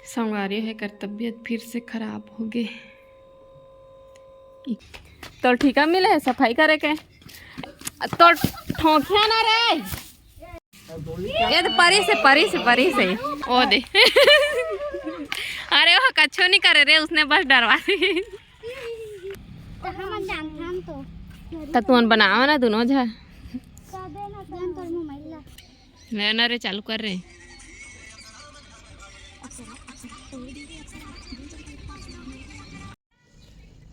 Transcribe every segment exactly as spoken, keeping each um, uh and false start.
संगवारी हे कर तबीयत फिर से खराब हो गे। तो ठीका मिले हे सफाई करे के, तो ठोंकिया ना रे। ये तो परी से, परी से, परी से। ओ दे। अरे वो कच्छो नहीं करे रे, उसने बस डरवा दी। तो हम जानथन तो। त तुमन बनावा ना दोनों झा। कर दे ना, जान तोर मोबाइल ला। ले ना रे, चालू कर रे।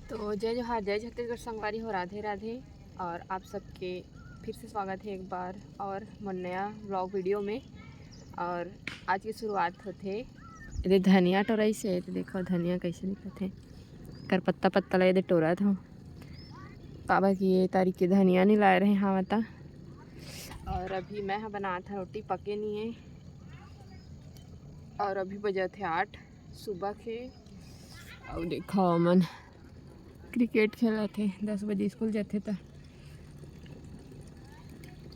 तो जय जोहार, जय छत्तीसगढ़ संगवारी हो, राधे राधे। और आप सबके फिर से स्वागत है एक बार और मोर नया ब्लॉग वीडियो में। और आज की शुरुआत होथे एदे धनिया टोराई से। तो देखो धनिया कैसे दिखत हे, कर पत्ता पत्ता ला एदे टोरत हो, काबर कि ये तारीख के धनिया नहीं लाए रहे हावता। और अभी मैं ह बनात हव रोटी, पके नहीं है। और अभी बजत हे आठ सुबह के। अउ देखो मन क्रिकेट खेलत हे, दस बजे स्कूल जाथे त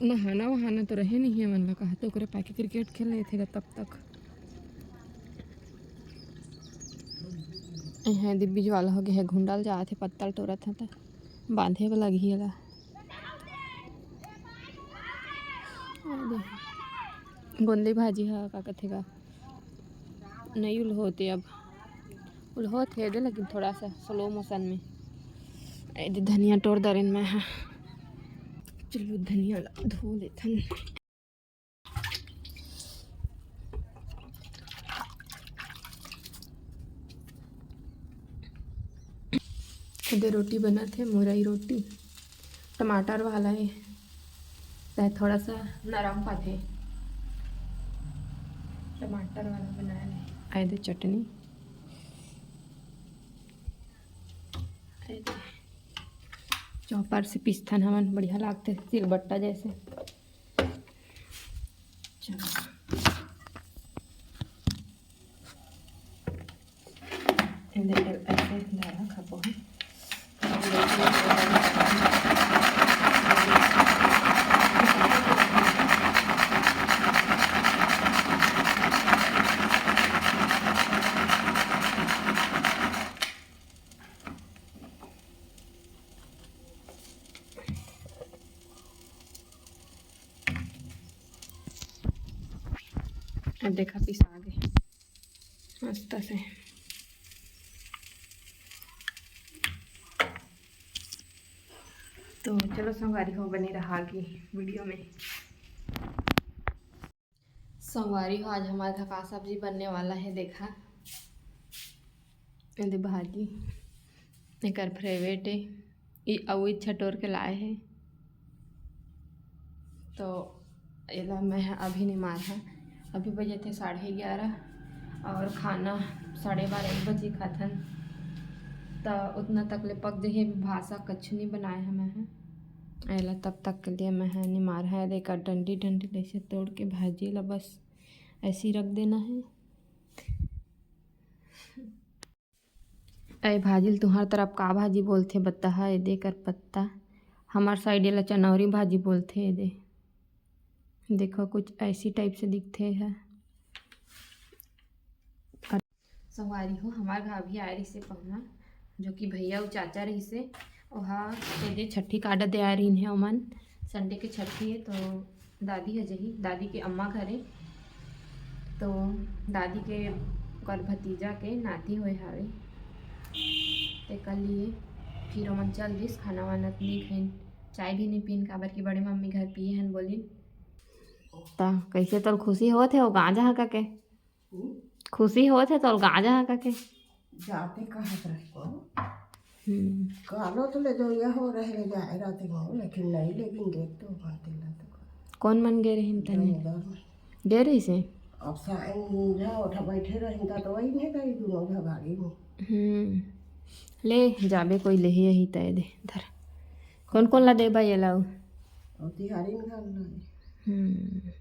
नहाना वहाना तो रहे नहीं है मन ला, कहा तो ओकरे पाके क्रिकेट खेल लेथे गा तब तक। एहे दिब्बी ज्वाला हो गए है, घुंडल जात हे, पत्तल टोरत हे त बांधे बर लगही एला। गोंदली भाजी ह का कथे गा, नहीं उलहोत हे अब, उलहोत हे दे, लेकिन थोड़ा सा स्लो मोशन में। ए दे धनिया टोर दरेन मैं ह। चलो धनिया ला धो लेथन। एदे रोटी बनत हे, मुरई रोटी, टमाटर वाला हे, त थोड़ा सा नरम पाथे, टमाटर वाला बनाए ले। एदे चटनी, एदे चॉपर से पीसथन हमन, बढ़िया लागथे सिलबट्टा जैसे। चलो। एदे ऐसे धरा खपो है। अब देखा पिसा गे मस्त से। तो चलो संगवारी हो, बने रहा आगे वीडियो में। संगवारी हो, आज हमारे घर का सब्जी बनने वाला है, देखा, एदे भाजी एकर फेवरेट है, ई अउ इच्छा टोर के लाए है। तो एला मैं ह अभी निमार है, अभी बजे थे साढ़े ग्यारह और खाना साढ़े बारह एक बजे खाथन, त उतना तक ले पक जही। अभी भासा कछु नहीं बनाए है मैं ह। एला तब तक के लिए मैं ह निमार है, एकर डंडी डंडी ऐसे तोड़ के भाजी ला बस ऐसे ही रख देना है। ए भाजी ल तुंहर तरफ का भाजी बोलथे बता हा? एदे कर पत्ता, हमर साइड एला चनौरी भाजी बोलथे। एदे देखो कुछ ऐसी टाइप से दिखथे है। संगवारी हो, हमार घर अभी आए रहिसे पहुना, जो कि भैया अउ चाचा रहिसे, ओहा एदे छट्ठी काटा दे आए रहिन है ओमन। संडे के छट्ठी है तो दादी ह जही, दादी के अम्मा घरे। तो दादी के ओकर भतीजा के नाती होए हावे, तेकर लिए फिर ओमन चल दिस। खाना वाना त नी खाइन, चाय भी नी पीन, काबर कि बड़े मम्मी घर पिए हन बोलिन। त कैसे तोर खुशी होत हे ओ गांजा ह कके? हम्म? खुशी होत हे तोर गांजा ह कके? जाते कहत रहिबो। हम्म। कालो तो ले जइया हो रहे ले जाए रहते हो, लेकिन नहीं, लेकिन देख तो बात ला तो। कौन मन गे रहिन तने? दामोदर में। गे रहिसे? अब साइन जा उठा बैठे रहिन ता तो वही नहीं गई दोनों घर गाड़ी में। हम्म। ले जाबे कोई लेही यही तय दे धर। कौन कौन ला देबा ये लाऊ? और तिहारी में घर ला। हम्म।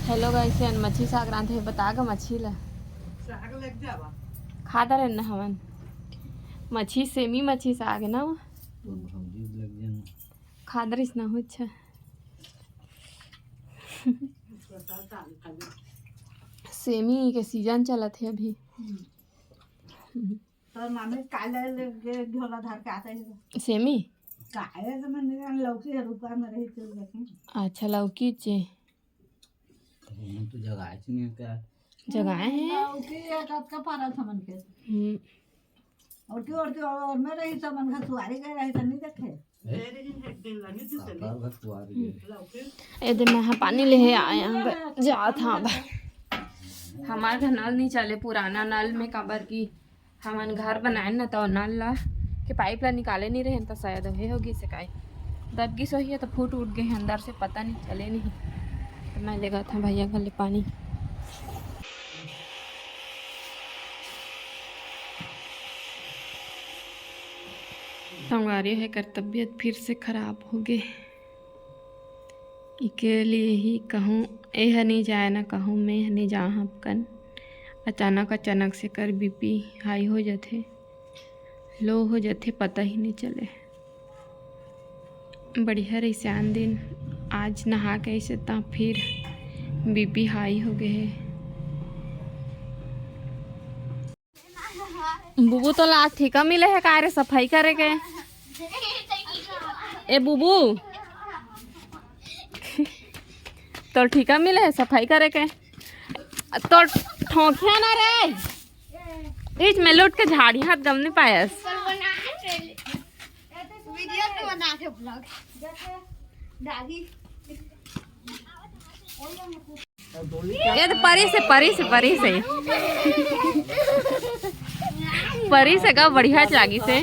हेलो गाइस, एन मच्छी साग रांधे, बता गा मच्छी ला। साग लग जावा। खा दरेन ना हमन। मच्छी, सेमी मच्छी साग है ना वो? तो भौजी लग जाना। खा दरिस ना हो, अच्छा। सेमी के सीजन चलत हे अभी। तोर मामी काले ले गे झोला धर के आते हे। सेमी? काहे से मन निकल लौकी है रुपा में रही तो देखें। अच्छा, लौकी चे। हम तो जगाए च नहीं क्या? जगाए हैं। लौकी है, कब का पारा था मन के। हम्म। और क्यों, और क्यों, और मैं रही तो मन का सुआरी गए रही तो नहीं देखे। ए? काकर घर सुआरी गए। ए दे, मैं हा पानी ले हे आया हूँ, जात हूँ अब। हमार घर नल नहीं चले, पुराना नल में, काबर की हमन घर बनाए न, तो नल ला के पाइप ला निकाले नहीं रहे, तो शायद हे हो गिस हे काई, दब गिस होही, तो फूट उठ गए अंदर से, पता नहीं चले नहीं। तो मैं लेगत हूँ भैया घर ले पानी। संगवारी हो, एकर तबीयत फिर से खराब हो गे। इके लिए ही कहूँ, ए ह नहीं जाए ना कहूँ, मैं ह नहीं जाहूँ अपन। अचानक, अचानक से कर बीपी हाई हो जाथे, लो हो जाथे, पता ही नहीं चले। बढ़िया रहिस आन दिन, आज नहा के अइसे त फिर बीपी हाई हो गए हे। बुबू, तोला आज ठीका मिले हे का रे सफाई करे के? ए बुबू, तोला ठीका मिले हे सफाई करे के? तोर ठोंकिया ना रे, बीच में लुट के झाड़ी हाथ गम नहीं पायस। वीडियो तो बना के ब्लॉग डाली। ये तो परी से, परी से, परी से। परी से का बढ़िया लागी से।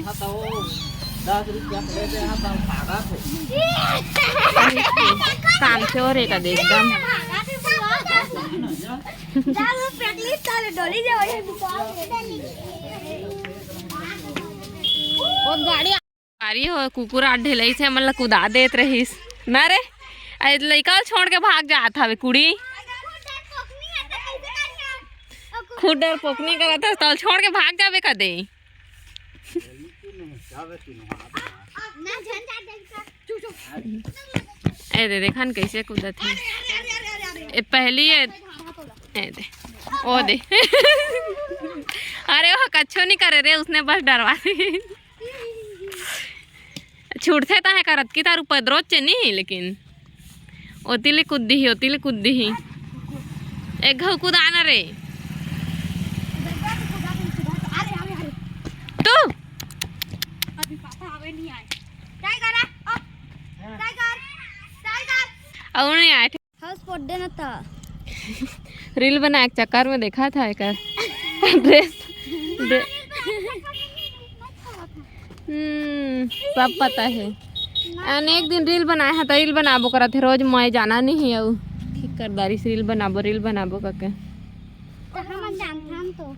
काम से और एक एकदम। वो गाड़ी गाड़ी हो, कुकुर आ ढेलई से हमन ला कुदा देत रहिस। ना रे, ए लइका ल छोड़ के भाग जात हवे कुड़ी। खुद डरपोकनी करत हस, त ल छोड़ के भाग जाबे कदे। ए दे, देखन कैसे कूदत हे। ए पहली ए, ए दे, ओ दे। अरे वो कच्छो नहीं करे रे, उसने बस डरवा दी। छूटथे ताहे करत की तार उपद्रव चे नहीं, लेकिन ओती ले कूद दिही, ओती ले कूद दिही। एक घऊ कूदा ना रे। तू? अभी पापा आवे नहीं आए। टाइगर आ, ओ, टाइगर, टाइगर। अउ नहीं आए। हाउस पोट देना था। रील बनाए के चक्कर में देखा था एकर ड्रेस, ड्रे-, हम्म, सब पता है। अन एक दिन रील बनाए हा, तो रील बनाबो करत हे, रोज मैं जाना नहीं है, अउ ठीक कर दारिस, रील बनाबो, रील बनाबो करके। तो हम जानथन तो।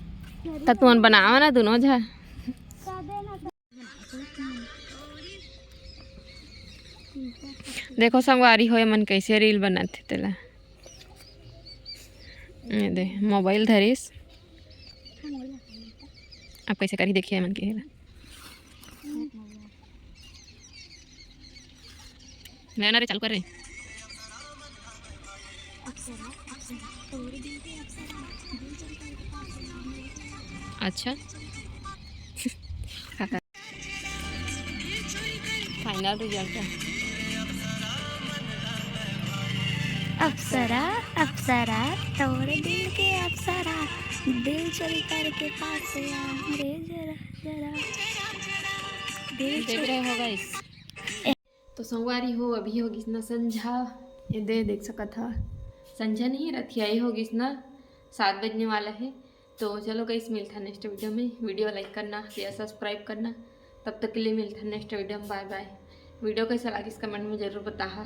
त तुमन बनावा ना दोनों झा। देखो संगवारी हो, एमन कैसे रील बनाथे तेला। ये दे, मोबाइल धरिस। अब कैसे करी, देखिए एमन के हेला। नया नया चालू कर रहे। अच्छा। फाइनल रिजल्ट है। अप्सरा, अप्सरा, तोर दिल के अप्सरा, दिल चोरी करके पास आ रे जरा, जरा, दिल देख रहे हो गाइस। तो संगवारी हो, अभी हो गिस ना संझा, ये दे देख सकत हा, संझा नहीं, रथिया हो गिस ना, सात बजने वाला है। तो चलो गाइस, मिलता नेक्स्ट वीडियो में। वीडियो लाइक करना, शेयर, सब्सक्राइब करना। तब तक के लिए मिलता नेक्स्ट वीडियो में। बाय बाय। वीडियो कैसा लागिस कमेंट में जरूर बताहा।